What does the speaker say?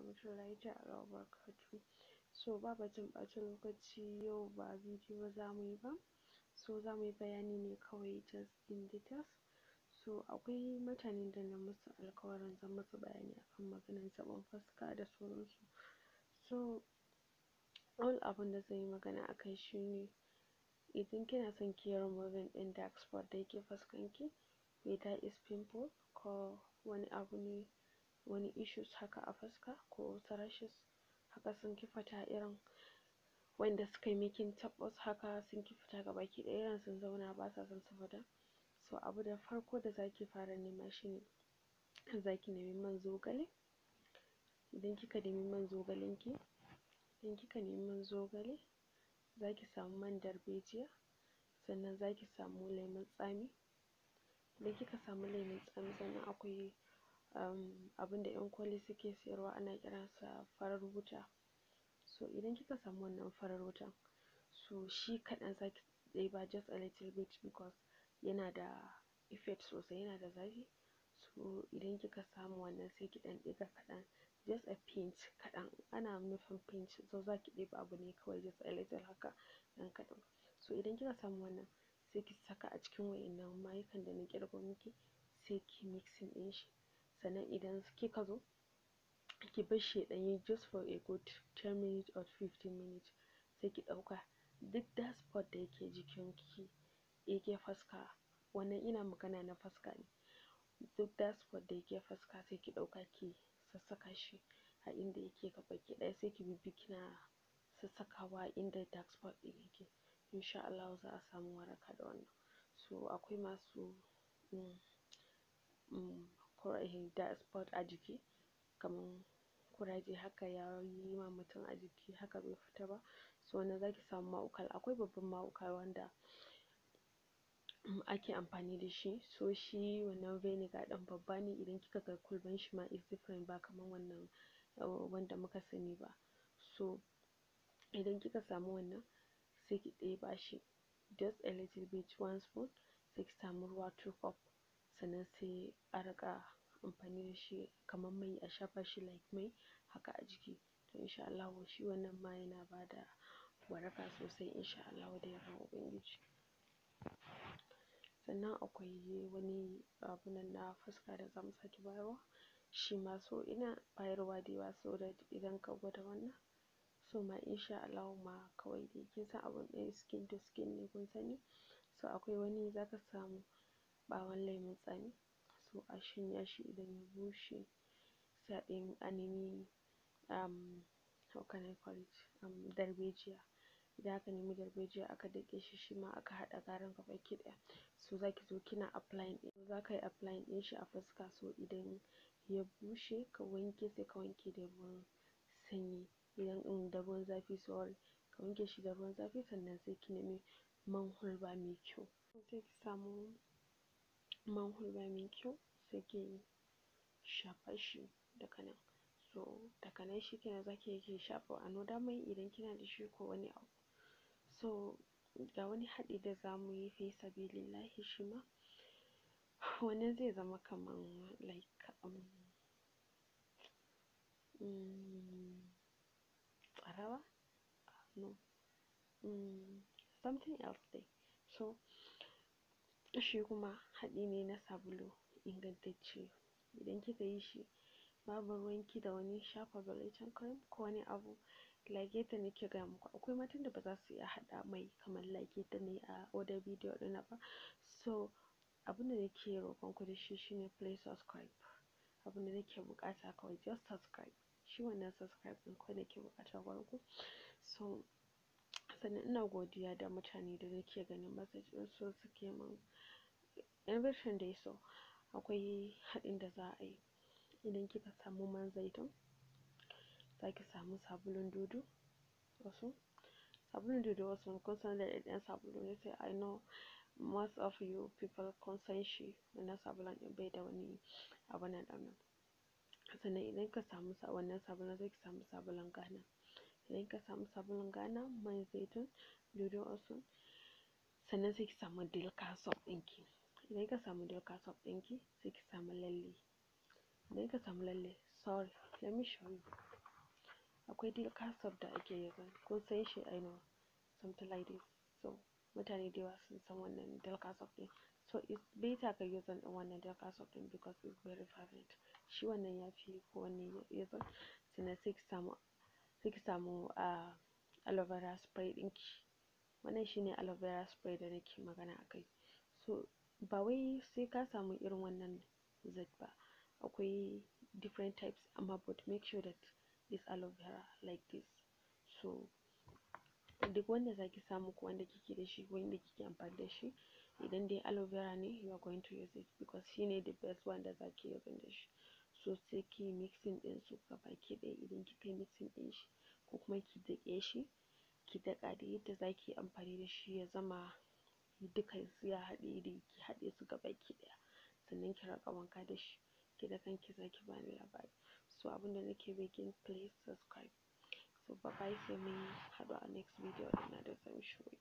Rahmatullahi ta'ala wa barakatuhu. So ba batun ɓata lokaci, yau ba bidiyo za mu yi ba. So za mu yi bayani ne kawai, just in details. So akwai mutanen da na musu alkawarin zan musu bayani akan maganar taɓon fuska da sauransu. So all abin da zan yi magana akai shine, idan kina son ki yi removing ɗin dark spot da yake fuskanki, whether is pimple ko wani abu ne, wani issues haka a fuska, ko wasu rashes haka sun ki fita, irin wanda suka yi making taɓos haka sun ki fita gabaki ɗaya, irin sun zauna basa son su fita. So abu da farko da zaki fara nema shine zaki nemi man zogale. Idan kika nemi man zogalen ki, idan kika nemi man zogale, zaki samu man darbejiya, sannan zaki samu lemon tsami. Idan kika samu lemon tsami, sannan akwai abinda ƴan kwali suke siyarwa, ana kiransa farar wuta. So idan kika samu wannan farar wutan, so shi kaɗan zaki ɗeba, just a little bit, because yana da effect sosai, yana da zafi. So idan kika samu wannan, sai ki ɗan ɗiga kaɗan, just a pinch kaɗan, ana nufin pinch. So zaki ɗeba abu ne kawai, just a little haka, ɗan kaɗan. So idan kika samu wannan, sai ki saka a cikin wa'innan mayukan da na ƙirgo miki, sai ki mixing ɗin shi. Sannan idan kika zo, ki bar shi ya ɗan yi just for a good 10 minutes or 15 minutes, sai ki ɗauka duk dark spot da yake jikin ki, yake fuska. Wannan ina magana na fuska ne. Duk dark spot da yake fuska, sai ki ɗauka ki sassaka shi a inda yake gabaki ɗaya, sai ki bibbi kina sassakawa a inda dark spot ɗin yake. Insha Allahu za a samu waraka da wannan. So akwai masu dark spot a jiki, kaman kuraje haka ya yi ma mutum a jiki haka bai fita ba. So wannan zaki samu ma'aukal, akwai babban ma'aukal wanda ake amfani da shi. So shi wannan vinegar ɗin babba ne, idan kika ga kwalban shi ma is different, ba kaman wannan wanda muka sani ba. So idan kika samu wannan, sai ki ɗeba shi just a little bit, one spoon, sai ki samu ruwa 2 cup, sannan sai a riƙa amfani da shi kamar mai, a shafa shi like mai haka a jiki. To insha Allahu shi wannan ma yana bada waraka sosai, insha Allahu, da yardan Ubangiji. Sannan akwai wani abu nan na fuska da zamu sake bayarwa shi ma. So ina bayarwa da yawa, so that idan ka gwada wannan, so ma insha Allahu ma kawai dai kin san abun ɗaya skin to skin ne, kun sani. So akwai wani, zaka samu ɓawon lemon tsami, so a shanya shi, idan ya bushe, sai a nemi how can I call it, darbejiya. Idan aka nemi darbejiya, aka dake shi, shima aka haɗa garin gabaki ɗaya, so zaki zo kina applying ɗin, zaka yi applying ɗin shi a fuska. So idan ya bushe, ka wanke, sai ka wanke da ruwan sanyi, idan da ruwan zafi, sorry, ka wanke shi da ruwan zafi. Sannan sai ki nemi man hulba mai kyau, sai ki samu man hulba mai kyau, sai ki shafa shi daga nan. So daga nan shikenan, zaki iya ki shafa another mai idan kina da shi ko wani abu. So ga wani haɗi da zamu yi fi sabilillahi, shima wannan zai zama kaman like tsaraba, no, something else dai. So shi kuma haɗi ne na sabulu ingantacce. Idan kika yi shi, babu ruwanki da wani shafa bleaching cream ko wani abu. Like yadda nake gaya muku, akwai matan da ba za su iya haɗa mai kamar like yadda nayi a other video ɗina ba. So abunda nake roƙon ku da shi shine, please subscribe. Abunda nake buƙata kawai, just subscribe. Shi wannan subscribe ɗin kawai nake buƙata wurin ku. So sannan ina godiya da mutane da nake ganin message ɗin su, suke min everything dai. So akwai haɗin da za a yi. Idan kika samu man zaitun, zaki samu sabulun Dudu Osun. Sabulun Dudu Osun, kun san da ɗaɗɗen sabulu ne, sai I know most of you people kun san shi. Wannan sabulun ɗin bai da wani abu nan ɗin nan. Sannan idan ka samu wannan sabulun, sai ki samu sabulun Ghana. Idan ka samu sabulun Ghana, man zaitun, Dudu Osun, sannan sai ki samu Dilka soap ɗinki. Idan ka samu Dilka soap ɗinki, sai ki samu lalle. Idan ka samu lalle, sorry, let me show you. Akwai Dilka soap da ake using, kun san shi, I know, something like this. So mutane da yawa sun san wannan Dilka soap ɗin. So it's better ka using ɗin wannan Dilka soap ɗin because it's very perfect. Shi wannan ya fi kowanne using. Sannan sai ki samu aloe vera spray ɗinki. Wannan shine aloe vera spray da nake magana akai. So ba wai sai ka samu irin wannan Z ba, akwai different types, amma but make sure that this aloe vera like this. So duk wanda zaki samu, ko wanda kike da shi, ko wanda kike amfani da shi, idan dai aloe vera ne, you are going to use it because shine the best one da zaki using da shi. So sai ki mixing ɗin su gabaki ɗaya. Idan kika yi mixing ɗin shi, ko kuma ki dake shi, ki daƙa da yadda zaki yi amfani da shi, ya zama duka su ya haɗe dai, ki haɗe su gabaki ɗaya, sannan ki riƙa wanka da shi. Ki da kanki zaki bani labari. So abinda nake begging, please subscribe. So bye bye, sai mun haɗu a next video ɗina da zan shigo.